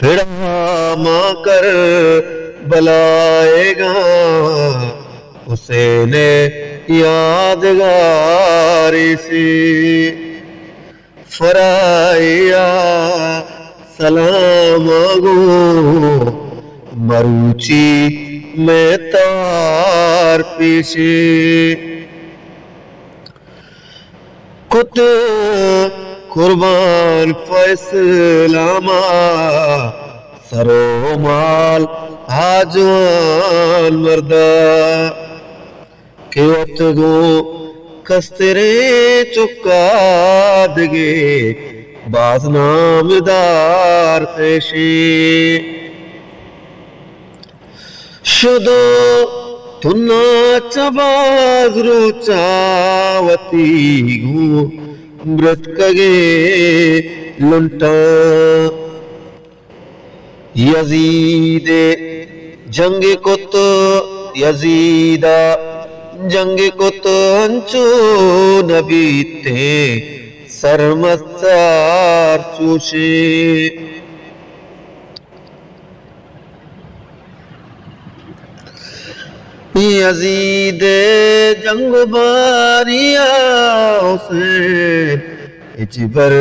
ہڑا ماں کربلائے گاں، حسین یادگارے سے۔ فرایا سلام گوں مروچی میں تار پیشے۔ کت قربان پہ اسلاما، سر و مال آ جوان مردا۔ کہ وت گوں کستریں چکا دگے باز نامدار پیشے۔ شدو تنا چہ باز روچا وتی گوں برتکگیں لنٹاں۔ یزید جنگ کت، یزیدا جنگ کت، انچو نہ بیتیں سرمستار چوشیں۔ یزید جنگ باریا حسین ہچبر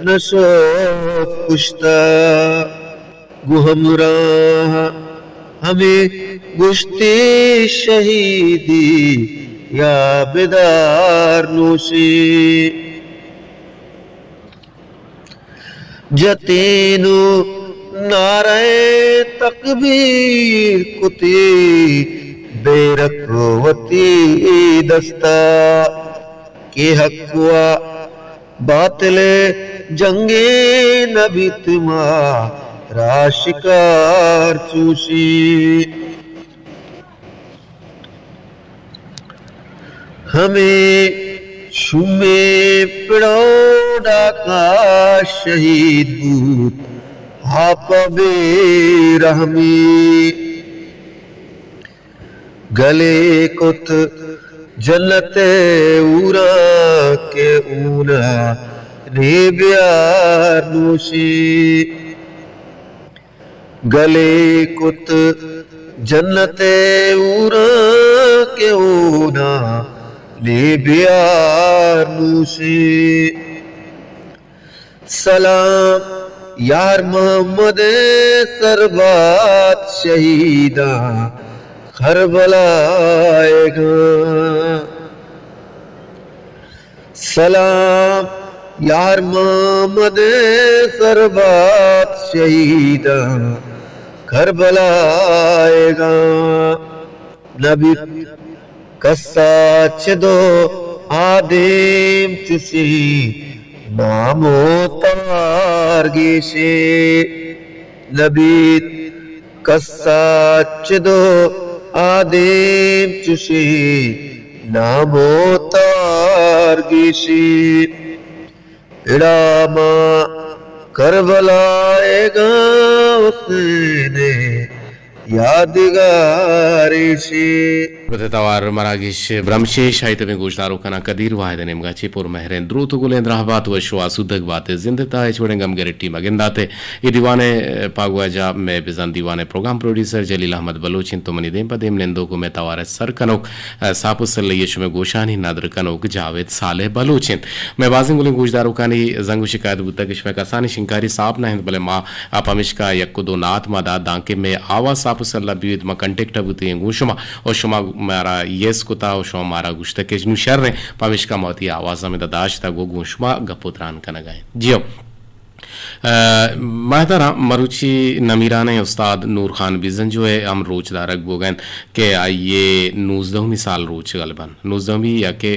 نہ شت کشتا۔ گوں ہمراہ ہمے گوشتی شہیدی یا بدار نوشی۔ جتین و نعرہ تکبیر کتی، بیرک وتی دستا کہ حق و باطل جنگے نہ بیت، ما را شکار چوشی۔ ہمے شومیں پڑو ڈاکا شہید بوت، آپ بے رحمی۔ گلے کت جنت اوراں کہ اونا نے بیار نوشی۔ گلے کت جنت اوراں کہ اونا نے بیار نوشی۔ سلام یار محمد سربات شہیداں کربلائے گاں۔ سلام یار محمد سربات شہیداں کربلائے گاں۔ نبی کسا چہ دو آدیم چشیں نام و توار گیشیں۔ نبیت کسا چہ دو آدیم چشیں نام و توار گیشیں۔ اڑا ما کربلائے گاں حسین یادگارے شے۔ بتے توار مراگش برمشے شاہی تبیں گوشداروکانا قدیر واحد نیمگا چے پر مہریں دروت و گلیں دراہ بات و شو آسودگ بات زند تا ہچ وڑیں گم گرٹی مگنداتے۔ اے دیوانے پاگواجا میں بزن دیوانے پروگرام پروڈیوسر جلیل احمد بلوچ انت تو منی دیم پہ دیم نندوک و میں توار سر کنوک ساپ و سلہ ء شمئے گوشانی ندر کنوک جاوید صالح بلوچ انت۔ مئے بازیں گلیں گوشداروکانی زنگ و شکایت بوتگ کہ شمئے کسانی شنگکاری ساپ نہ انت، بلے ما پمیشکا یک و دو نعت ما دات دانکہ مئے آواز ساپ و سلہ بیت، ما کنٹیکٹ ء بوتگیں گوں شما و شما مارا یس کتا و شما مارا گوشتگ کہ نوں شر انت، پمیشکا ما وتی آواز ہم ادا داشتگ و گوں شما گپ و تران کنگا انت۔ جی ہو۔ ء، مہترا مروچی نمیرانیں استاد نور خان بزنجو ء ہم روچ دارگ بوگ ء انت کہ آئی ء نوزدہمی سال روچ غالباً نوزدہمی یا کہ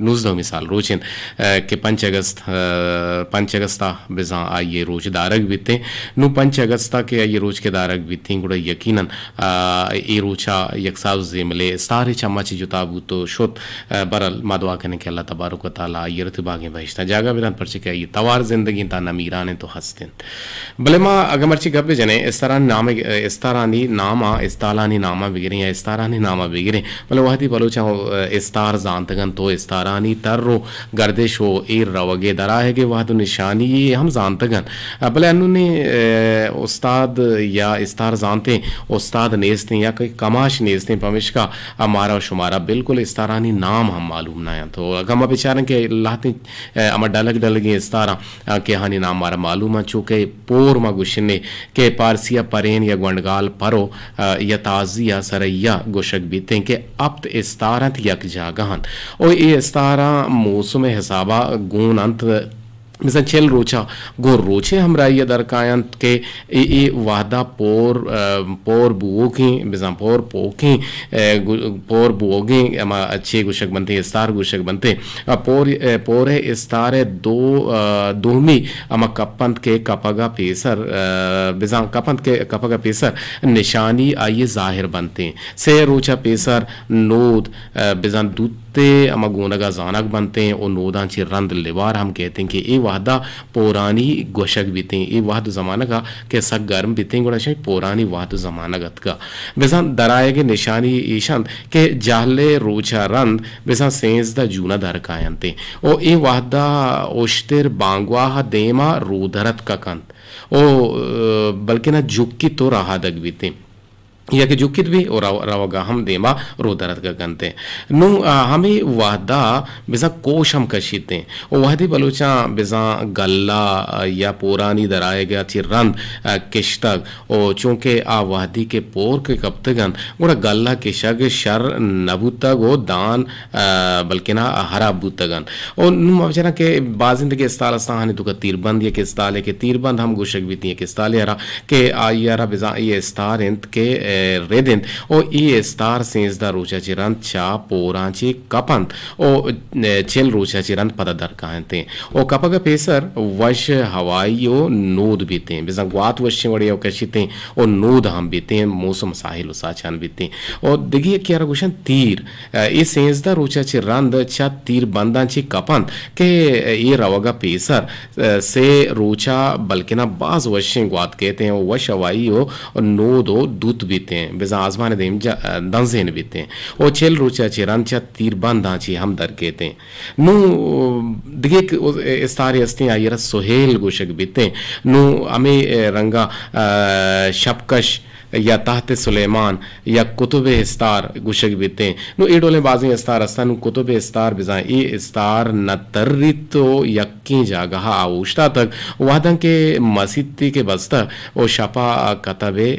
نوزدہمی سال روچ انت، ء، کہ پنچ اگست، ء، پنچ اگست ء بزاں آئی ء روچ دارگ بیت انت۔ نوں پنچ اگست ء کہ آئی ء روچ کہ دارگ بیت انت گڑا یقیناً، ء، اے روچ ء یک ساز و زیملے استارے چہ مچ جتا بوت و شت۔ ء، بہرحال ما دعا کنیں کہ اللہ تبارک و تعالی آئی ء رت باگیں بہشتاں جاگہ بدنت، پرچہ کہ آئی ء توار زندگی انت، آ نمیران انت۔ تو ہست انت۔ بلے ما اگہ مرچی گپ بہ جنیں، استارانی نام، استارانی نام ءَ، استالانی نام ءَ بگریں یا استارانی نام ءَ بگریں، بلے وہدی بلوچاں استار زانتگ انت، تو استارانی تر و گردش و ایر روگ ءِ درآیگ ءِ وہد و نشانی یے ہم زانتگ انت۔ بلے انونیں، اے، استاد یا استار زانتیں استاد نیستیں یا کہ کماش نیستیں، پمیشکا مارا و شمارا بالکل استارانی نام ہم معلوم نہ انت۔ و اگہ ما بچاریں کہ لہتیں، اے، ہما ڈلگ ڈلگیں استاراں، آ، کہ آہانی نام مارا معلوم انت، چو کہ پور ما گوشنے کہ پارسی ءَ پرین یا گونڈگال پرو، آ، یا تازی ءَ سریا گوشگ بیتیں کہ ہپت استار انت یک جاگہ انت۔ و اے استاراں موسم ءِ حسابا گون انت، مثلاً چل روچا گوں روچے ہمراہی ءَ در کاینت کہ اے، اے وہدا پور، آ، پور بووکیں، بزاں پور پوکیں، اے، گو-، پور بوگیں، ہما چے گوشگ بنتیں، استار گوشگ بنتیں۔ آ، پور، اے، پور ءِ استار ءِ دو، آ، دومی ہما کپ انت کہ کپگ ءَ پیسر، آ، بزاں کپ انت کہ کپگ ءَ پیسر نشانی آئی ءِ ظاہر بنتیں۔ سے روچ ءَ پیسر نود، آ، بزاں دوت ءِ ہما گونگ ءَ زانگ بنتیں و نوداں چہ رند لیوار ہم کہتیں کہ اے وہدا پورانی گوشگ بیتیں۔ اے وہد و زمانگ ءَ کہ سک گرم بیتیں، گڑا شمئے پورانی وہد و زمانگ اتکگ۔ بزاں درآیگ ءِ نشانی ایش انت کہ جہل ءِ روچ ءَ رند بزاں سینزدہ جون ءَ در کاینت و اے وہد ءَ اشتر بانگواہ ءَ دیم ءَ رودرتک کنت و، بلکنا جکیت و رہادگ بیتیں۔ یا کہ جکیت بی و رو-، روگ ءَ ہم دیم ءَ رودرتک کنت۔ نوں، آ، ہمے وہد ءَ بزاں کوش ہم کشیت و وہدے بلوچاں بزاں گلہ، آ، یا پورانی درآیگ ءَ چہ رند، آ، کشتگ و چونکہ آ وہدی کہ پور کہ کپتگ انت، گڑا گلہ کشگ شر نہ بوتگ و دان، آ، بلکنا ہراب بوتگ انت۔ و نوں ما بچاراں کہ بازیں دگہ استال استاں، آہانی توکا تیربند یک استالے کہ تیربند ہم گوشگ بیت، یک استالے ہرا کہ آئی ءَ را بزاں اے استار انت کہ، اے، رد انت و اے استار سینزدہ روچ ءَ چہ رند چہ پوراں چہ کپ انت و، اے، چل روچ ءَ چہ رند پدا در کاینت و کپگ ءَ پیسر وش ہوائی و نود بیتیں، بزاں گوات وشیں وڑے ءَ کشیتیں و نود ہم بیتیں، موسم ساحل و ساچان بیتیں و دگہ یکے ءَ را گوشنت تیر۔ اے سینزدہ روچ ءَ چہ رند چہ تیر بنداں چہ کپ انت کہ اے روگ ءَ پیسر سے روچ ءَ بلکنا باز وشیں گوات کیتیں و وش ہوائی و نود و دوت بیتیں، بزاں آزمان ءِ دیم ج-، دنزین بیتیں و چل روچ ءَ چہ رند چہ تیر بنداں چہ ہم در کیتیں۔ نوں دگہ یک استارے استیں، آئی ءَ را سہیل گوشگ بیتیں۔ نوں ہمے رنگ ءَ، آ، شپکش یا تحت سلیمان یا قطب استار گوشگ بیتیں۔ نوں اے ڈولیں بازیں استار استاں۔ نوں قطب استار بزاں اے استار نہ تریت و یکیں جاگہ ءَ اوشتاتگ۔ وہداں کہ مسیتے کہ بستہ و شپ ءَ قطب ءِ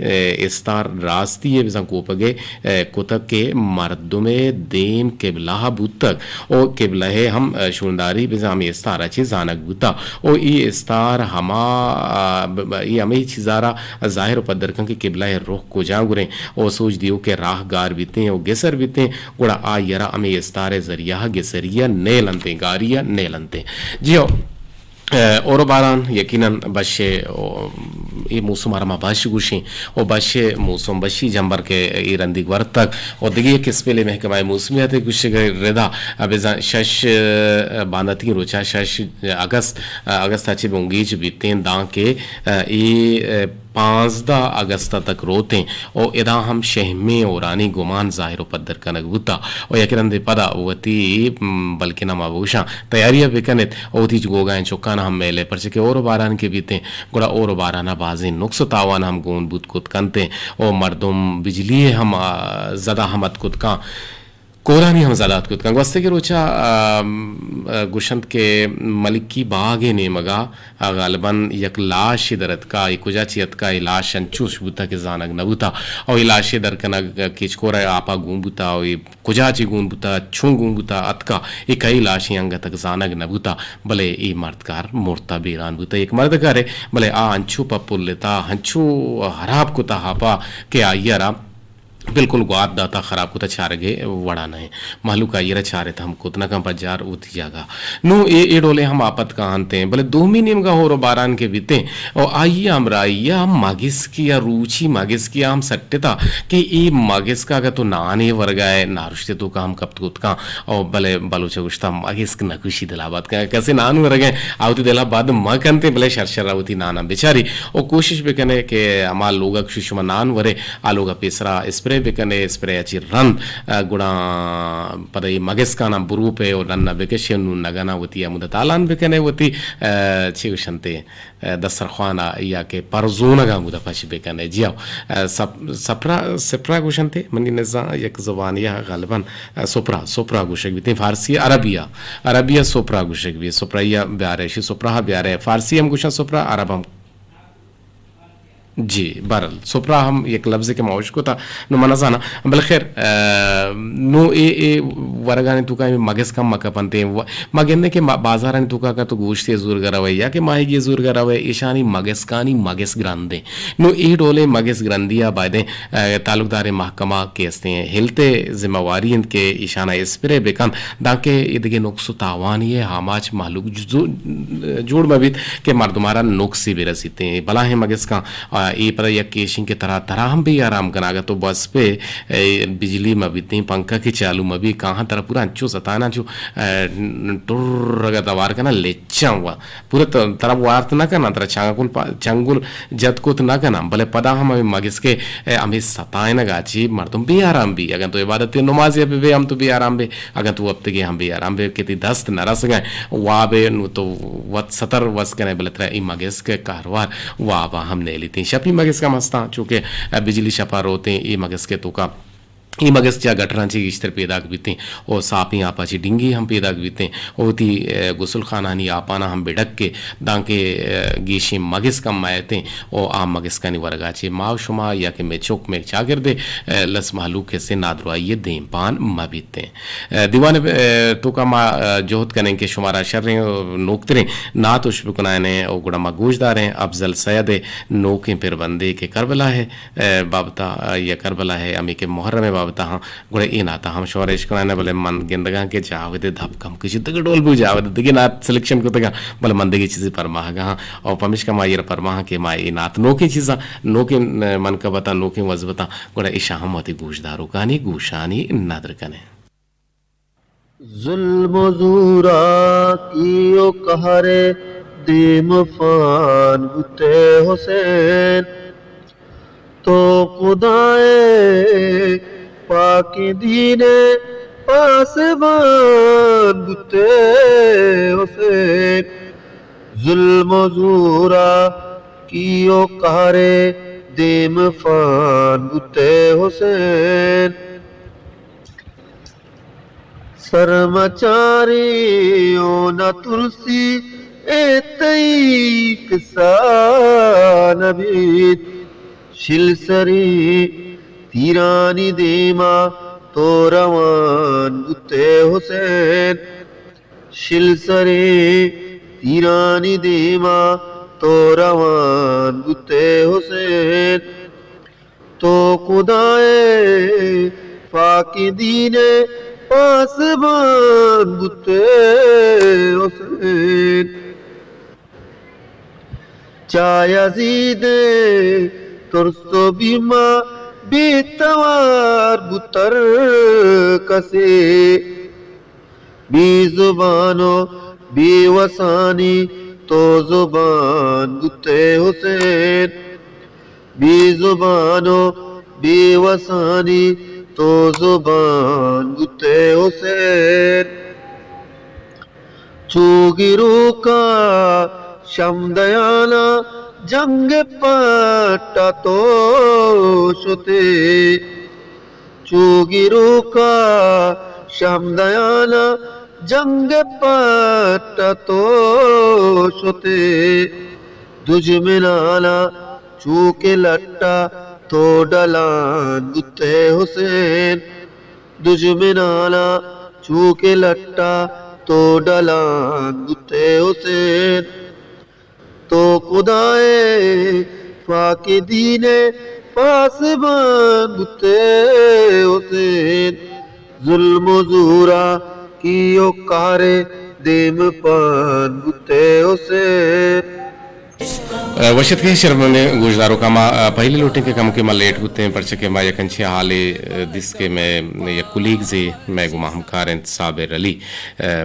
استار راستی ءَ بزاں کوپگ ءَ کتگ کہ مردم ءِ دیم قبلہ ءَ بوتگ و قبلہ ءِ ہم شونداری بزاں ہمے استار ءَ چہ زانگ بوتگ و اے استار ہما، ب-، ب-، اے ہمے چیز ءَ را ظاہر و پدر کنت کہ قبلہ ءِ رخ کجا گوریں و سوج دیوک ءِ راہ گار بیتیں و گسر بیتیں، گڑا آئی ءَ را ہمے استار ءِ ذریعہ ءَ گسری ءَ نیل انتیں، گاری ءَ نیل انتیں۔ جی ہو۔ اے، اور و باران یقیناً بش ءِ، او، اے موسم ءَ را ما بش گوشیں، او بش ءِ موسم، بشی جمبر کہ اے رندی گورتگ، او دگہ یک اسپیلے محکمہ موسمیات ءِ گوشگ ءِ ردا بزاں شش، اے، بانداتگیں روچا شش اگست، اگست ءَ چہ بنگیج بیتیں، دانکہ، اے، اے، پانزدہ اگست ءَ تک روتیں و ادا ہم شہمیں ہورانی گمان ظاہر و پدر کنگ بوتا و یک رندے پدا وتی، م، بلکنا ما بگوشاں تیاری ءَ بکنیت و وتی گوگائیں چکان ہم میلے، پرچہ کہ ہور و باران کہ بیتیں گڑا ہور و باران ءَ بازیں نقص و تاوان ہم گون بوت کت کنتیں و مردم بجلی ءِ ہم، آ، زد ءَ ہم ات کت کن۔ کورانی ہم زد ءَ اتک کت کنت۔ گوستگیں روچ ءَ، آ، گوشنت کہ ملکی باگ ءِ نیمگ ءَ، آ، غالباً یک لاشے در اتکا، اے کجا چہ اتکا، اے لاش انچوش بوتا کہ زانگ نہ بوتا۔ او اے لاشے در کنگ کیچکور ءِ آپ ءَ گون بوتا، او اے کجا چہ گون بوتا، چون گون بوتا، اتکا، اے کئی لاشے انگت زانگ نہ بوتا، بلے اے مردکار مرتا، بیران بوتا۔ یک مردکارے، بلے آ انچو پہ پلتا، انچو ہراب کتا آپ ءَ کہ آئی ءَ را بالکل گوات داتا، خراب کتا، چارگے وڑا نہ ایں۔ مہلوک آئی را چارت ہم کت نہ کن، پجار وتی جاگہ۔ نوں اے، اے ڈولیں ہم آپت کاہنت ایں، بلے دومی نیمگا ہور و باران کہ بیتیں، و آئی ہمراہی ء ہم مگسکے یا روچی مگسکے ہم سٹتا کہ اے مگسک اگاں تو نانے ورگا ئے، نارشتے توکا ہم کپت کت کن، او بلے بلوچ ء گوشتا مگسک نکوشی دلا بات کن، کسے نان ورگا ئے، آ وتی دلا بد مکنتے، بلے شر شر وتی نانا بچاری، او کوشش بکنے کہ ہما لوگا کہ شما نان ورے، آ لوگا پیسرا اسپرے بکنے، اسپرے ء چی رند، ء گڑا پدا اے مگسکاناں بروپے و ڈن ء بکشے و نوں نگناں وتی ہمودا تالان بکنے، وتی، ء چی گوشنتے، ء دسترخوان ء یا کہ پرزونگ ء ہمودا پچ بکنے۔ جی ہو، ء سپ-، سپرا، سپرا گوشنتے، منی نزاں یک زبانے ء غالباً، ء سپرا، سپرا گوشگ بیتیں، فارسی ء عربی ء، عربی ء سپرا گوشگ بیت، سپرا ء بیارے، شی سپرا ء بیارے، فارسی ہم گوشن سپرا، عرب ہم۔ جی، بہرحال، سپرا ہم یک لبزے کہ ما اشکتا، نوں من نزاناں، بلے خیر، ء، نوں اے، اے ورگانی توکا ہمے مگسک ہم مکپنت، و-، ما گندیں کہ ما-، بازارانی توکا کہ تو گوشتے زورگا روئے یا کہ ماہیگی زورگا روئے، ایشانی مگسکانی مگس گرندیں۔ نوں اے ڈولیں مگس گرندی ء بایدیں، ء، تعلقداریں محکمہ کہ استیں ہیلتھ ء ذمہ واری انت کہ ایشانا اسپرے بکنت، دانکہ ایدگہ نقص و تاوانی ء آماچ مہلوک جزو-، جوڑ مہ بیت کہ مردمارا نقصے برسیت۔ اے بلاہیں مگسکاں، آ، اے پدا یک کیشیں کہ ترا، ترا ہم بے آرام کناں۔ اگاں تو بس پہ، اے، بجلی مہ بیتیں، پنکھا کہ چالو مہ بی، کاہاں ترا پورا انچو ستائناں، چو، اے، ٹر اگاں توار کناں، لچاں وا۔ پورا ت-، ترا وارت نہ کناں، ترا چنگل پا-، چنگل جت کت نہ کناں، بلے پدا ہم ہمے مگسکے، اے، ہمے ستائینگ ء چی مردم بے آرام بی۔ اگاں تو عبادت نمازے بہ بے ہم تو بے آرام بے، اگاں تو وپتگے ہم بے آرام بے کہ تئی دست نہ رسگا واب ء نوں تو وت ستر وس کنے، بلے ترا اے مگسک ء کاروار واب ء ہم نیلیتیں۔ شپی مگسک ہم ہستاں، چونکہ، اے، بجلی شپا روتیں، اے مگسک ء توکا اے مگس چہ گٹراں چہ گیشتر پیداک بیتیں و ساپیں آپا چہ ڈنگی ہم پیداک بیتیں و وتی، اے، گسل خانہانی آپاناں ہم بڈک کے، دانکہ، اے، گیشیں مگسک ہم مئیتیں و آ مگسکانی ورگا چہ ما و شما یا کہ مئے چک مئے چاگردے، اے، لس مہلوک کسے نادراہی ء دیمپان مہ بیتیں۔ اے، دیوان ء، اے، توکا ما، اے، جہد کنیں کہ شمارا شریں و نوکتریں نعت اش بکنائینیں و گڑا ما گوش داریں افضل سید ء نوکیں پربندے کہ کربلا ء ء بابت ء یا کربلا ء ہمے کہ محرم ء بابت ء ہاں، گڑا اے نعت ء ہم شمارا اشکنائیناں، بلے من گندگاں کہ جاوید ء دپ کم کچی دگہ ڈول بو، جاوید ء دگہ نعت سلیکشن کتگاں، بلے من دگہ چیزے پرماہگا ہاں۔ او پمیشکا ما ایر پرماہاں کہ ما اے نعت نوکیں چیزاں، نوکیں منقبتاں، نوکیں وزبتاں، گڑا ایشاں ہم وتی گوشداروکانی گوشانی ندر کنیں۔ ظلم و زوراکی و قہر دیمفان بوتے حسین، تو خدائے پاکیں دین پاسبان بوتے حسین۔ ظلم و زوراکی و قہر دیمفان بوتے حسین۔ سرمچاری و نہ ترسی اے تئی قصہ نہ بیت۔ شل سریں تیرانی دیما تو روان بوتے حسین۔ شل سریں تیرانی دیما تو روان بوتے حسین۔ تو خدائے پاکیں دین پاسبان بوتے حسین۔ چہ یزید ترس و بیما بے توار بوتر کسے۔ بے زبان و بے وسانی تو زبان بوتے حسین۔ بے زبان و بے وسانی تو زبان بوتے حسین۔ چو گروکا شمدیانا جنگ پٹا تو شتے۔ چو گروکا شمدیانا جنگ پٹ تو شتے، دژمنانا چو کہ لٹا تو ڈلان بوتے حسین، دژمنانا چو کہ لٹا تو ڈلان بوتے حسین۔ تو خدائے پاکیں دین ء پاسبان بوتے حسین، ظلم و زوراکی و قہر دیم پان بوتے حسین۔ وش اتکے شرمیں گوشداروکاں، ما پہلی لوٹیں کہ کمکے ما لیٹ بوتیں، پرچہ کہ ما یک انچیں حالے دیست کہ مئے یک کولیگزے مئے گوما ہمکار انت، صابر علی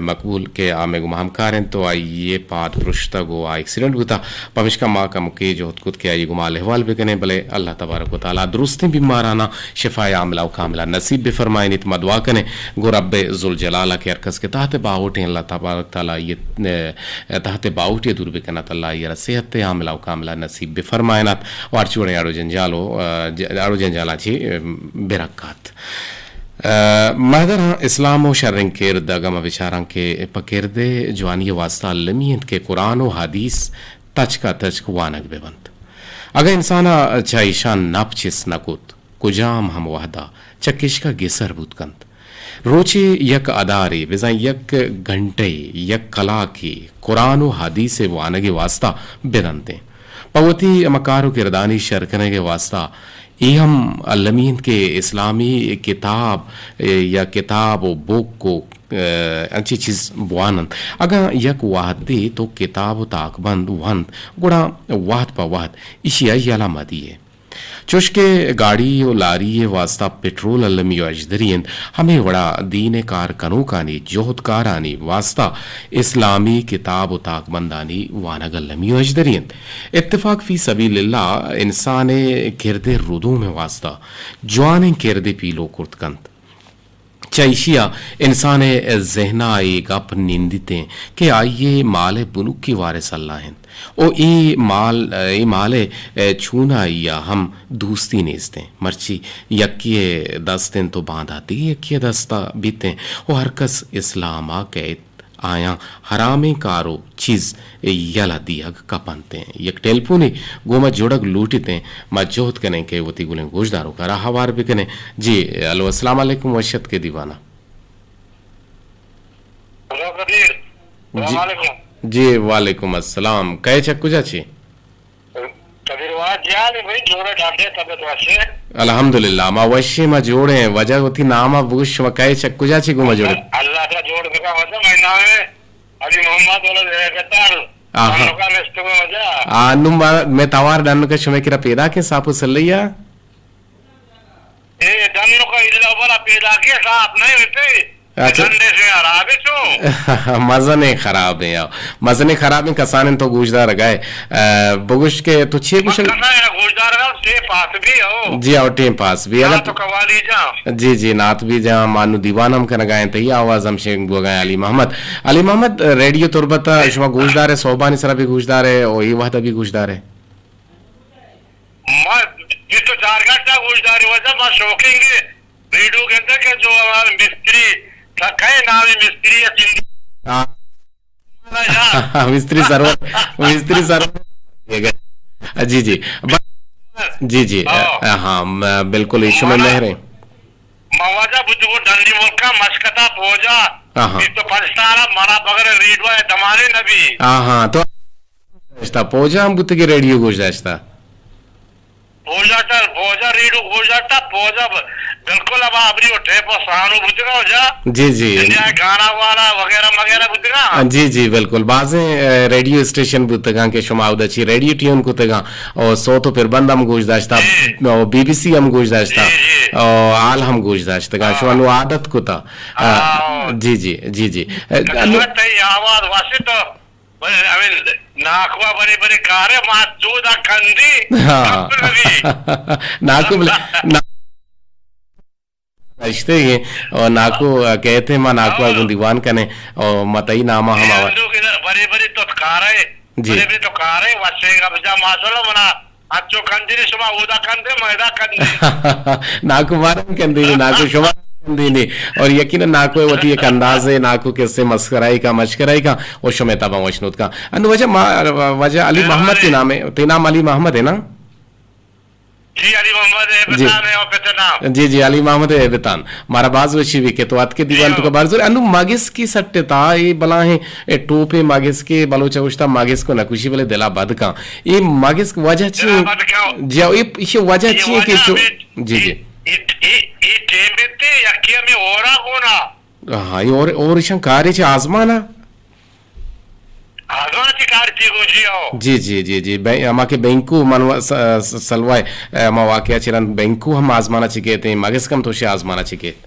مقبول، کہ آ مئے گوما ہمکار انت و آئی ء پاد پرشتگ و آ ایکسیڈنٹ بوتا، پمیشکا ما کمکے جہد کت کہ آئی گوما حال احوال بکنیں، بلے اللہ تبارک و تعالی درستیں بیماراناں شفای عاملہ و کاملہ نصیب بفرمائینیت۔ ما دعا کنیں گوں رب ذوالجلال ء کہ ہر کس کہ تحت باہوٹیں، اللہ تبارک تعالی آئی ء تحت باہوٹی ء دور بکنات، اللہ آئی ء را صحت عاملہ و کاملہ نصیب بفرمائینات و ہرچ وڑیں اڑ و جنجال و، ا، ج-، اڑ و جنجالاں چہ، ام، برکات۔ ا، مہدراں اسلام و شریں کرد، اگاں ما بچاراں کہ پہ کرد ء جوانی ء واسطہ المی انت کہ قرآن و حدیث تچک ء تچک وانگ بہ بنت۔ اگاں انسان ء چہ ایشاں نپ چست نہ کت، کجام ہم وہدا چہ کشک ء گسر بوت کنت۔ روچے یک ادارے، بزاں یک گھنٹہ ء، یک کلاکے قرآن و حدیث ء وانگ ء واسطہ بدنتیں۔ پہ وتی ہما کار و کردانی شر کنگ ء واسطہ اے ہم المی انت کہ اسلامی کتاب، اے، یا کتاب و بک و، اے، انچیں چیز بوان انت۔ اگاں یک وہدے تو کتاب و تاکبند ونت، گڑا وہد پہ وہد ایشی ء یلہ مہ دیئے۔ چوش کہ گاڑی و لاری ء واسطہ پٹرول المی و اژدری انت، ہمے وڑا دین ء کار کنوکانی، جہدکارانی واسطہ اسلامی کتاب و تاکبندانی وانگ المی و اژدری انت۔ اتفاق فی سبیل اللہ انسان ء کرد ء ردوم ء واسطہ جوانیں کردے پیلو کرت کنت۔ چہ ایشی ء انسان ء ذہن ء اے گپ نندیت انت کہ آئی ء مال ء بنکی وارث اللہ انت و اے مال، اے مال ء چونائی ء ہم دوستی نیست انت، مرچی یکے ء دست انت و باندا دگہ یکے ء دست ء بیت انت و ہر کس اسلام ء کئیت آیاں حرامیں کار و چیز یلہ دیگ کپنت انت۔ یک ٹیلیفونے گوں ما جڑگ لوٹیت انت، ما جہد کنیں کہ وتی گلیں گوشداروک ء را ہوار بکنیں۔ جی، ہلو، السلام علیکم، وش اتکے دیوان ء۔ ہلو قدیر، جی۔ السلام علیکم۔ جی، وعلیکم السلام۔ کئے چہ کجا چے؟ قدیر واجہ جان بھائی، جوڑے ڈاڈے، طبیعت وشے؟ الحمدللہ، ما وشیں، ما جوڑیں۔ واجہ وتی نام ء بگوش، شما کئے چہ کجا چے گوں ما جوڑے؟ اللہ تعالی جوڑ بکا واجہ، مئے نام ہے علی محمد ولد ہے قطار۔ آہا۔ ہم لوگا لسٹ میں واجہ۔ آ، نوں ما، مئے توار ڈنکا شمئے کرا پیداکیں ساپ و سلیا؟ اے ڈنکا الا بلا پیداکیں ساپ نہیں ہوتے۔ اچھا۔ ڈنڈے سے خراب ہے چو۔ مزنیں خرابیں، آ، مزنیں خرابیں۔ کسانیں تو گوشدارگا ئے، آ، بگوش کہ تو چے گوشگ؟ کسانیں گوشدارگا، ٹیم پاس بی ہو۔ جی، او ٹیم پاس بی۔ اگر تو قوالی جا۔ جی، جی، نعت بی جا، مانو دیوان ہم کنگا ئے، تئی آواز ہم شنگ بوگا ئے، علی محمد۔ علی محمد، ریڈیو تربت ء شما گوشدار ئے، صحبانی سرا بی گوشدار ئے، او اے وہدا بی گوشدار ئے؟ ما بیست و چار گھنٹہ گوشداری واجہ، ما شوقیں ریڈیو گندگ کہ جو ہمارے مستری تھا، کئے نام ہے مستری یا زندگی؟ ہاں۔ مستری سرور، مستری سرور۔ جی، جی۔ ب-، جی، جی۔ ہاں۔ ہاں، م-، بالکل، ایشو میں مہر ہیں۔ ما واجہ بجو ڈنڈی ملکا مشکتا پوجا۔ ہاں، ہاں۔ بیست و پنچ سال منا بغیر ریڈیو ہے دمانے نبی۔ ہاں، ہاں، تو داشتا، پوجا ہم بوتگی ریڈیو گوش داشتا۔ پوجا تا، پوجا ریڈیو گوش داشتا، پوجا ب-، بالکل اب آبری و ٹیپ و سانو بوتگا جا۔ جی، جی۔ انڈیا گانا والا وغیرہ وغیرہ بوتگا۔ جی، جی، بالکل۔ بازیں، اے، ریڈیو اسٹیشن بوتگاں کہ شما اودا چی ریڈیو ٹیون کتگاں او سوت و پربند ہم گوش داشتا، جی۔ او بی بی سی ہم گوش داشتا، جی، جی۔ او حال ہم گوش داشتگاں۔ ہاں۔ شما نو عادت کتا۔ ہاں۔ جی، جی، جی، جی۔ اے، کسمت تئی آواز واسطہ بلے ہمیں ناکوا بڑے بڑے کارے ما جودا کندی، ہاں۔ کپر بھی۔ ناکو بلے، نا-، اشتے گے، اور ناکو کہتے ما ناکو ہاں۔ گوں دیوان کنے، اور متئی ناما ہم اے آوا۔ اندو کے در بڑے بڑے تو کارے، جی۔ بڑے بڑے تو کارے، وشے گا بجا ماشاءاللہ منا اچو کندی شما اودا کندے، میدا کندے۔ ناکو مارا کندی نی، ناکو شما کندی نی۔ اور یقیناً ناکو وتی ایک انداز ہے، ناکو کسے مسکرائی کا، مشکرائی کا، اور شما تبا وشنود کا۔ انو واجہ ما، واجہ علی محمد تی نام ہے، تی نام علی محمد ہے نا؟ جی، علی محمد جی۔ احبتان ہے اور پتہ نام۔ جی، جی، علی محمد احبتان۔ مارا باز وشی بھی کہ تو اتکے دیوان جی۔ تو کا بار زور۔ انو مگس کی سٹتا، اے بلاہیں، اے ٹوپے مگس کے، بلوچ گوشتا مگس کو نکوشی بلے دلا بد کاں۔ اے مگس وجہ چی دلا ہے؟ بد کاں۔ جی، اے، اے وجہ اے چی ہے کہ وجہ چو-، ہمیں جی، اے، جی۔ اے، اے، اے ٹیم تے یکی ہمیں اورا گونا۔ ہاں، اے اور، اور ایشاں کارے چہ آزمانا؟ آزمان چی کار چی گو جی آؤ۔ جی، جی، جی، جی۔ بے-، ہما کہ بینکو من و-، س-، س-، سلوائے، اے، ہما واقعہ چرن بینکو ہم آزمانا چی کہتے ہیں، مگس کم توشی آزمانا چی کہتے؟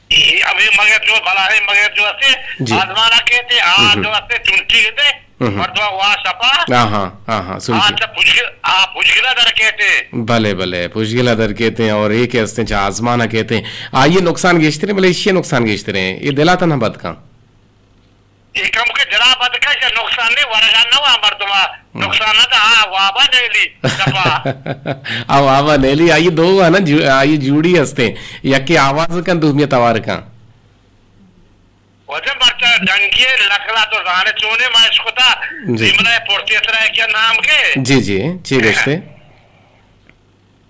اے، ابھی مگر جو بلا ہے، مگر جو ہستے جی۔ آزمانا کہتے، آ ہم۔ جو ہستے چنٹی کہتے، ہم۔ مردوا وا شپا۔ ہاں، ہاں، ہاں، ہاں، سنٹی۔ آ چا پوچھگل-، آ پوچھگلا در کہتے۔ بلے، بلے، پوچھگلا در کہتے ہیں اور ایک ہستے چا آزمانا کہتے ہیں۔ آ، یہ نقصان گیشتریں، بلے اسی نقصان گیشتریں۔ یہ دلاتا نہ بد کن۔ اے کم کہ جرا بد کش نقصان نہیں، ورگا نہ وا مردما۔ ہم۔ نقصان نہ تھا، ہاں، وابا نیلی، دپا۔ آ وابا نیلی، آئی دو ہے نا، جو-، آئی جوڑی ہستے۔ یکی آواز کن، دومی توار کن۔ وجہ مرچا ڈنگی لکلا تو زانے چونے ما اشکتا، جی۔ جملہ پورتی اترا ہے کیا نام کے؟ جی، جی، چی گشتے؟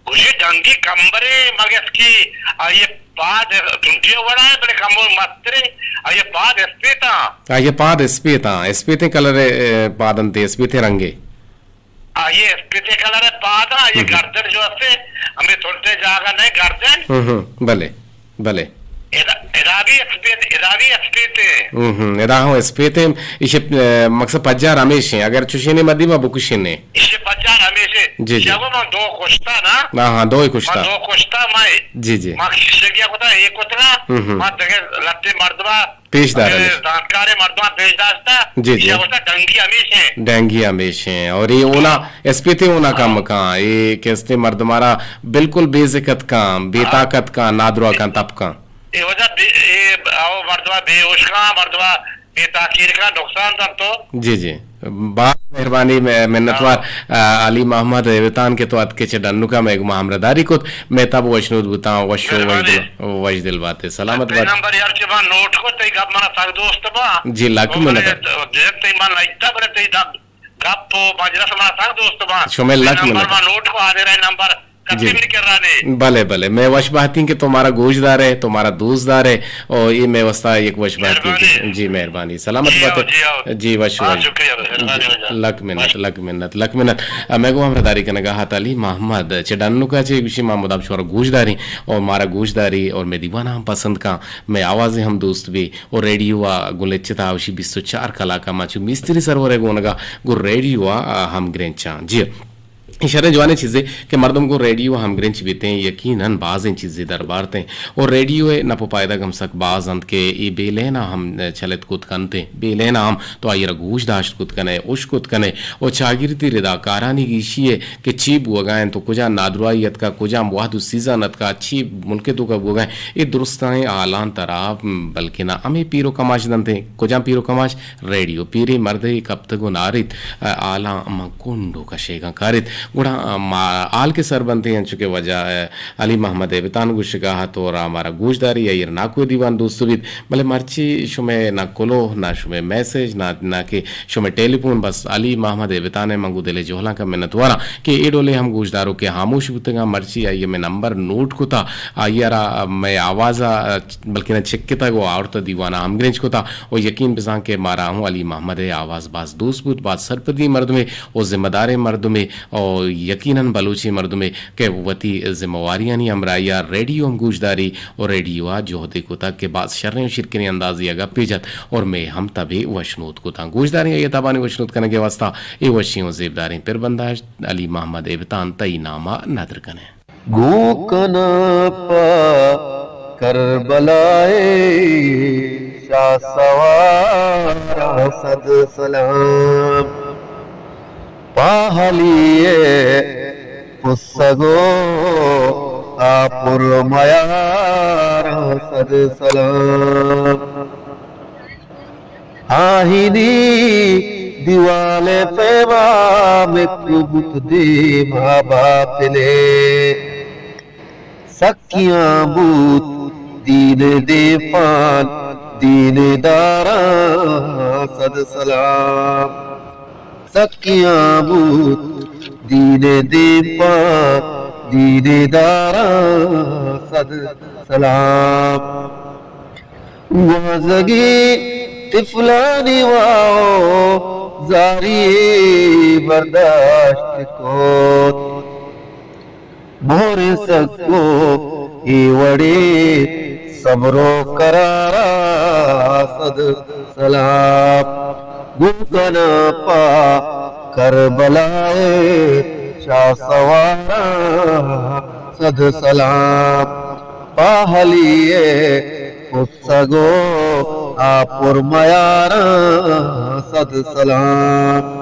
گوشی ڈنگی کمبرے مگس کی، آئی پاد چنٹی وڑا ہے، بلے کمبر مسترے، آئی پاد اسپیتا۔ آئی پاد اسپیتا، اسپیتیں کلر، اے، پاد انتے، اسپیتیں رنگے۔ آئی اسپیتیں کلر پاد، آئی ہم۔ گردن جو ہستے، ہمیں تھوڑے جاگہ نہیں گردن۔ ہم، ہم، بلے۔ بلے۔ ادا، ادا بھی اسپیت، ادا بھی اسپیت ہیں۔ ہم، ہم، ادا ہم اسپیت ہیں۔ ایشی، اے، مقصد پجار ہمیش ہیں۔ اگر چوشینے مدی ما بکشینے۔ ایشی پجار ہمیش ہیں۔ جی، جی۔ جب من دو کشتا نا۔ ہاں، ہاں، دو ہی کشتا۔ من دو کشتا میں۔ جی، جی۔ ما شگیا کتا ایک اتنا۔ ہم، ہم۔ ما دگہ لتے مردما پیش دار ہمیش۔ زانتکاریں مردماں پیش داشتا، جی، جی۔ ایشی گوشتا ڈنگی ہمیش ہیں۔ ڈنگی ہمیش ہیں۔ اور یہ اونا، اسپیتے اونا کم کاں، یہ کستے مردمارا بالکل بے زکت کاں، بے ہاں۔ طاقت کاں، نادروا کاں، تپ کاں۔ اے وجہ بے، اے، او مردمہ بے ہوش کاں، مردمہ بے تاخیر کاں، نقصان دنت تو۔ جی، جی۔ باز مہربانی، مہ-، منتوار، ہاں۔ آ، علی محمد ایوتان کہ تو اتکے چہ ڈنکا مئے گوما ہمراہداری کت، مئے تب وشنود بوتاں، وش و وش مہربانی۔ دل، وش دل باتے، سلامت تئی باتے۔ نمبر یار چہ من نوٹ کو، تئی گپ منا سک دوست با۔ جی، لک او منت۔ بلے، جب تئی من لگتا، بلے تئی دم گپ و مجلس منا سک دوست باں۔ شمئے لک منت۔ نمبر ما نوٹ کو، آدے رہے نمبر جی۔ کسیم نکر رہا نے۔ بلے، بلے۔ مئے وش بہتیں کہ تو مارا گوش دارے، تو مارا دوست دارے، او اے مئے واسطہ یک وش بہتیں کہ مہربانی۔ جی، مہربانی۔ سلامت جی، بات۔ آؤ، جی، آؤ۔ جی، وش، ہاں، وش۔ شکریہ، مہربانی وجہ۔ لک منت، وش۔ لک منت، لک منت۔ آ، مئے گو ہمراہداری کنگا ہات علی محمد۔ چہ ڈنکا چہ گوشی ما مدام شورا گوش داریں، او مارا گوش داری، او مئے دیوانا ہم پسند کاں، مئے آوازے ہم دوست بی۔ و ریڈیو ء گوں لچت ء اوشی بیست و چار کلاک ء ما چو میستری سرور ء گونگ ء گوں ریڈیو ء ہمگرنچاں۔ جی، اے شریں جوانیں چیزے کہ مردم گوں ریڈیو ء ہمگرنچ بیتیں، یقیناً بازیں چیزے دربارتیں۔ و ریڈیو ء نپ و پائدگ ہم سک باز انت کہ اے بے لین ء ہم چلت کت کنتیں، بے لین ء ہم تو آئی ء را گوش داشت کت کنئے، اش کت کنئے و چاگردی رداکارانی گیشی ء کہ چی بوگا انت و کجا نادراہی اتکا، کجام وہد و سیزان اتکا، چی ملک ء توکا بوگا انت، اے درستائیں حالاں ترا بلکنا ہمے پیر و کماش دنت انت۔ کجام پیر و کماش؟ ریڈیو۔ پیریں مردے کپتگ و ناریت، حالاں من کنڈ و کشیگاں کاریت۔ گڑا ما حال کہ سر بنت انت، انچو کہ واجہ علی محمد ء بتان گوشگا ات، تو را مارا گوش داری، آئی ء را ناکو ء دیوان دوست بیت۔ بلے مرچی شمئے نہ کلوہ، نہ شمئے میسج، نہ، نہ کہ شمئے ٹیلی فون، بس علی محمد ء بتان ء من گوں دل ء جہلانک ء منتواراں کہ اے ڈولیں ہم گوشداروکے ہاموش بوتگاں، مرچی آئی ء مئے نمبر نوٹ کتا، آئی ء را مئے آواز ء بلکنا چکتگ و آورت دیوان ء ہمگرنچ کتا و یقین بزاں کہ مارا ہوں علی محمد ء آواز باز دوست بوت، باز سرپدی مردمے و ذمہ داریں مردمے و یقیناً بلوچی مردمے کہ وتی ذمہ واریانی ہمراہی ء ریڈیو ہم گوشداری و ریڈیو ء جہدے کتگ کہ باز شریں و شیرکنیں اندازے ء گپے جت اور مئے ہم تبے وشنود کتاں۔ گوشداریں آئی ء تبانی وشنود کنگ ء واستہ اے وشیں و زیبداریں پربنداش علی محمد ء بتان تئی نام ء ندر کنیں۔ گوں کناں پہ کربلائے شاہ سوار ء صد سلام۔ پاہلی ء پسگ و آ پر میار ء صد سلام۔ آہینی دیوال ء پیما مکو بوت دیما باتنے۔ سکیاں بوت دین ء دیپان دین ء داراں صد سلام۔ سکیاں بوت دین ء دیپان دیدے داراں صد سلام۔ گوازگی طفلانی واو زاری برداشت کت۔ مہر سکو اے وڑے صبر و قرارا صد سلام۔ گوں کناں پہ کربلائے شاہ سواراں صد سلام۔ پہ علی ءِ پسگ و آ پر میاراں صد سلام۔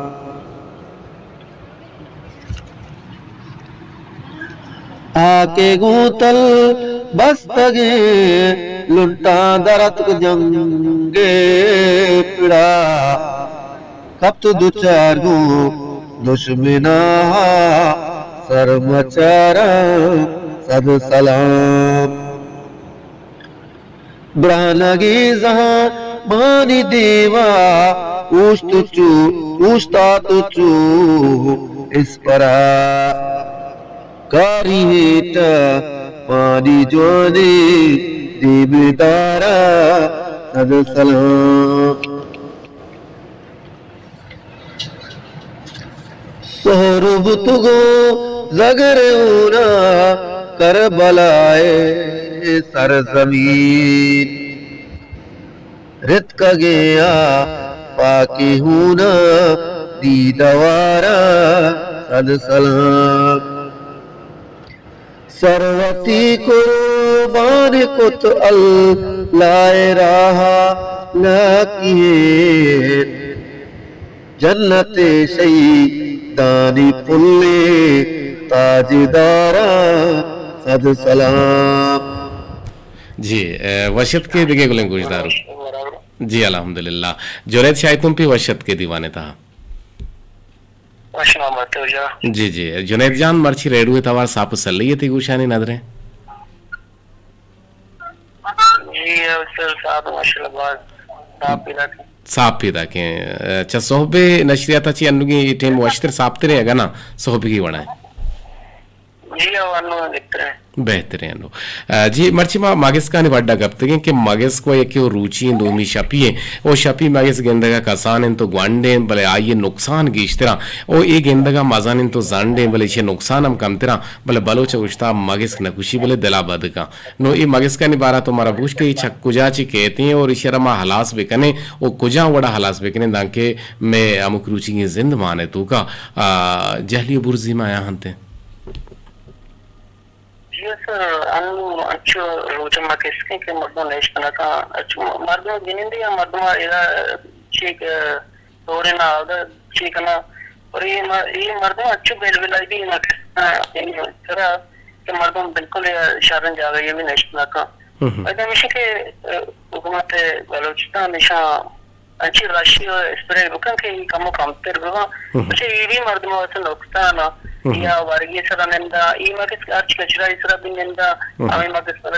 آ کہ گوں تل بستگیں لنٹاں در اتک جنگ ءِ پڑا، کپت دچار گوں دشمنا سرمچاراں صد سلام۔ برانگیں زہمانی دیما اوشت چو، اوشتات چو اسپرا۔ کاری ہیٹا پانی جوانی دیمدارا صد سلام۔ سہر بوتگوں زگر ہونا کربلائے سرزمین، رتکگیں آ پاکیں ہونا دیدوارا صد سلام۔ سر وتی قربان کت اللہ ءِ راہا، لاکیں جنت ءِ شہیدانی پلیں تاجداراں صد سلام۔ جی، اے، وش اتکے دگہ گلیں گوشدارو۔ جی، الحمدللہ۔ جنید شاہی تمپی وش اتکے دیوانے تہا۔ وش آمد تو جا۔ جی، جی۔ جنید جان، مرچی ریڈیو ءِ توار ساپ و سلہی ءَ تئی گوشانی ندریں؟ جی، سر، ساپ ماشاءاللہ باز ساپ پیداکیں۔ ساپ پیداکیں۔ چہ صحب ءِ نشریات ءَ چہ انوگیں اے ٹیم وشتر ساپتریں اگاں نا صحبگی وڑا ایں؟ جی، او انو بہتریں۔ بہتریں انو۔ آ، جی، مرچی ما مگسکانی وڈا گپتگیں کہ مگسک و یکے و روچی ایں، دومی شپی ایں۔ او شپی مگس گندگا کسان انت و گونڈ ایں، بلے آئی نقصان گیشتراں۔ او اے گندگا مزن انت و زنڈ ایں، بلے ایشی نقصان ہم کمتراں۔ بلے بلوچ گوشتا مگسک نکوشی بلے دلا بدکاں۔ نو اے مگسکانی بارا تو مارا بوش کہ اے چہ کجا چہ کیتیں اور ایشرا ما ہلاس بکنیں و کجا وڑا ہلاس بکنیں، دانکہ مئے ہمک روچیگیں زند مانے توکا، آ، جہلی و برزی ما آیا ہنتیں۔ جی سر، انو انچو روچ ما کسکیں کہ مردم نشت نہ کن، انچو مردم گنندے یا مردم ادا چیک توڑے نہ آودا چی کنا، اور یہ مر-، یہ مردم انچو بیل بلائی بھی نہ کرنا، یعنی سرا کہ مردم بالکل یا شرن جاگہ یہ بھی نشت نہ کن۔ ہم۔ ادا ہمیشہ کہ، اہ، حکومت بلوچستان ہمیشہ انچی رشی و اسپرے بکن کہ ای کمو کمتر ببا۔ ہم۔ اچھا، ای بھی مردم واسطے نقصان آ۔ ہم۔ یا ورگی سرا نندا، ای مگس ہرچ کچرا ای سرا بھی نندا، ہم۔ ہمیں مگس سرا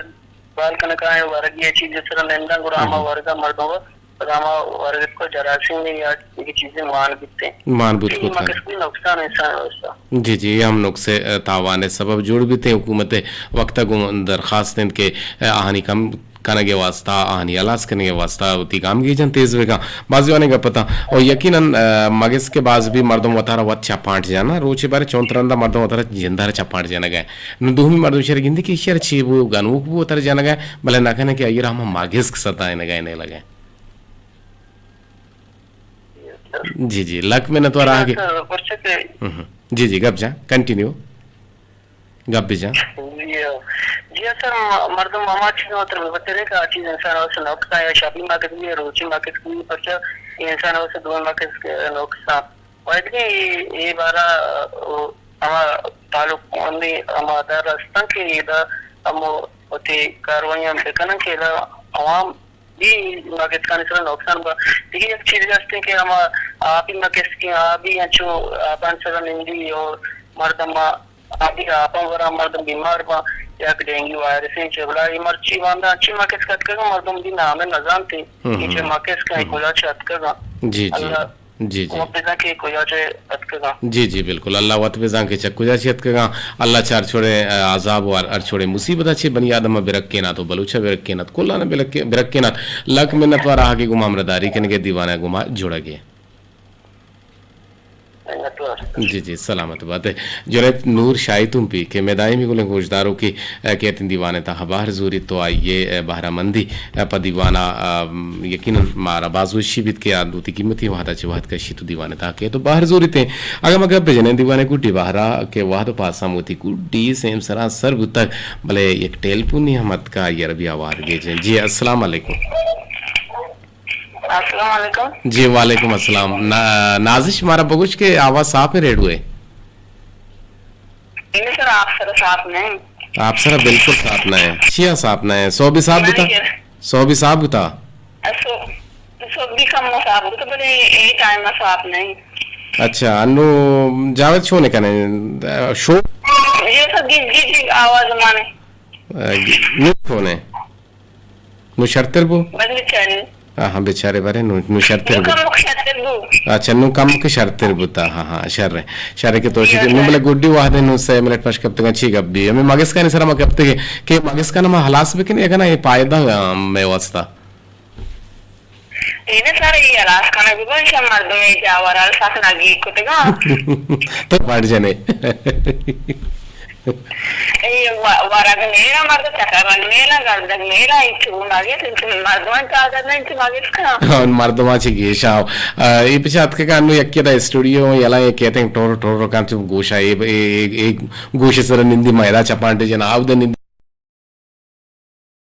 بال کنکا ہے، ورگی چیز سرا نندا، گڑا ہما، ہم۔ ورگا مردم و، پدا ہما ورگ کو جراثیم یا یہ چیزیں مان بیتے۔ مان بوت ای کو تھا۔ مگس بھی نقصان انسان واسطے۔ جی، جی، یہ ہم نقص، اه، تاوان سبب جوڑ بیتے۔ حکومت وقت گوں درخواست انت کہ، اه، آہانی کم کنگ ءِ واسطہ، آہانی ہلاس کنگ ءِ واسطہ وتی گامگیجاں تیز بکن۔ باز جوانیں گپ اتاں۔ و یقیناً، اه، مگس کہ باز بھی مردم وتارا وت چپانٹ جانا، روچے بارے چون ترندا مردم وتارا جندارا چپانٹ جنگ ءَ۔ نو دومی مردم شر گندی کہ شر چی بو، گنوک بو وتارا جنگ ءَ، بلے نہ کنے کہ ایرا ہم مگس کہ ستائنگ ءَ نے لگے۔ جی، جی، لک منت وار آگے۔ پرچہ کہ ہم، ہم۔ جی، جی، گپ جان، کنٹینیو۔ گپ بجن۔ جی، جی سر، م-، مردم ہما چیز ءَ تر بترے کہ آ چیز انسان ءَ نقصان یا شپی مگس بھی، روچی مگس بھی، پرچہ انسان ءَ دوئیں مگس نقصان۔ و دیگہ اے، اے بارا، او، ہما تعلق مندیں ہما ادارہ ہستن کہ ادا ہم وتی کاروائی ہم بکنن کہ ادا عوام بھی مگسکانی سر نقصان با۔ دیگہ یک چیز ہستیں کہ ہما آپی مگسکیں، آ بھی انچو آپان سر نندی اور مردم آ بھی آپاں ورا مردم بیمار باں، یک ڈینگی وائرسیں چہ بلاہی مرچی باندا انچیں مگس کتکگ مردم دی نام نزانتی، ہم، کہ چہ ہم۔ مگس کہیں ہم۔ کجا چہ اتکگاں۔ جی، جی۔ اللہ جی، جی۔ وت بزاں کہ کجا چہ اتکگاں۔ جی، جی، بالکل۔ اللہ وت بزاں کہ چہ کجا چہ اتکگاں۔ اللہ چہ ہر چوڑیں، آ، عذاب و ہر، ہر چوڑیں مصیبت چہ بنی آدم ءَ برکینات و بلوچ ءَ برکینات۔ کلان ءَ برکے-، برکینات۔ لک منت وار آہگے گما ہمراہداری کنگے دیوان ءَ گما جڑگے۔ منت وار۔ جی، جی، سلامت بات۔ جنید نور شاہی تمپی کہ مئے دائمی گلیں گوشداروکے، آ، کہ اتیں دیوان ءِ تہا بہر زوریت تو آئی ءِ، آ، بہرہ مندی، آ، پہ دیوان ءَ، آ، یقیناً مارا باز وشی بیت کہ آ دوتی قیمتی وہد ءَ چہ وہد کشی تو دیوان ءِ تہا کہ تو بہر زوریت ایں۔ اگاں ما گپ بجنیں دیوان ءِ گڈی بہر ءَ کہ وہد ءُ پاساں وتی گڈی سیم سرا سر بوتگ، بلے یک ٹیلیفونی ہم اتکا آئی ءَ را بیا آوار گیجیں۔ جی، السلام علیکم۔ السلام علیکم۔ جی، وعلیکم السلام۔ نا-، نازش مارا بگوش کہ آواز صاف ہے ریڈیو ہے؟ نہیں سر، آپ سر صاف نہیں۔ آپ سر بالکل صاف نہ ہے۔ چیا صاف نہ ہے؟ سو بھی صاف بتا؟ نہیں سر۔ سو بھی صاف بتا؟ سو، سو بھی کم صاف بتا، بلے اے ٹائم صاف نہیں۔ اچھا، انو جاوید شو نے کنے؟ شو؟ جی سر، جی، جی، جی، آواز مانے۔ نو شو نے؟ نو شرتر بو؟ بس بیچارے۔ آہاں، بیچارے بارے نو، نو شرتر نو بو۔ کمک شرتر بو۔ اچھا، نو کمک شرتر بوتا۔ ہاں، ہاں، شر ہے۔ شر ہے کہ تو شکر۔ نو بلے گڈی وہدے نو سے منٹ پش کپتگاں چی گپ بی؟ ہمیں مگسکانی سر ما کپتگے کہ مگسکان ما ہلاس بکنے اگنا یہ پائدہ، آ، میں واسطہ۔ اے نہ سر، یہ ہلاس کھانا بھی بن شا مردم یہ جاور ہلاس کھانا گی کتگا۔ تو بڑ جنے۔ اے وا-، ورگ نیلا مرد، چکرگ نیلا، گردگ نیلا، انچو نگیت، انچو مردمان چاگرد انچو مگیت کنا۔ ہاں، مردمان چی گیشا۔ آ، اے پچا اتکگا انو یکی دا اسٹوڈیو یلا اے کہتے ہیں ٹور ٹور کان چو گوشا اے، اے، اے، اے گوش سر نندی میرا چپانٹے جنا آو دے نندی۔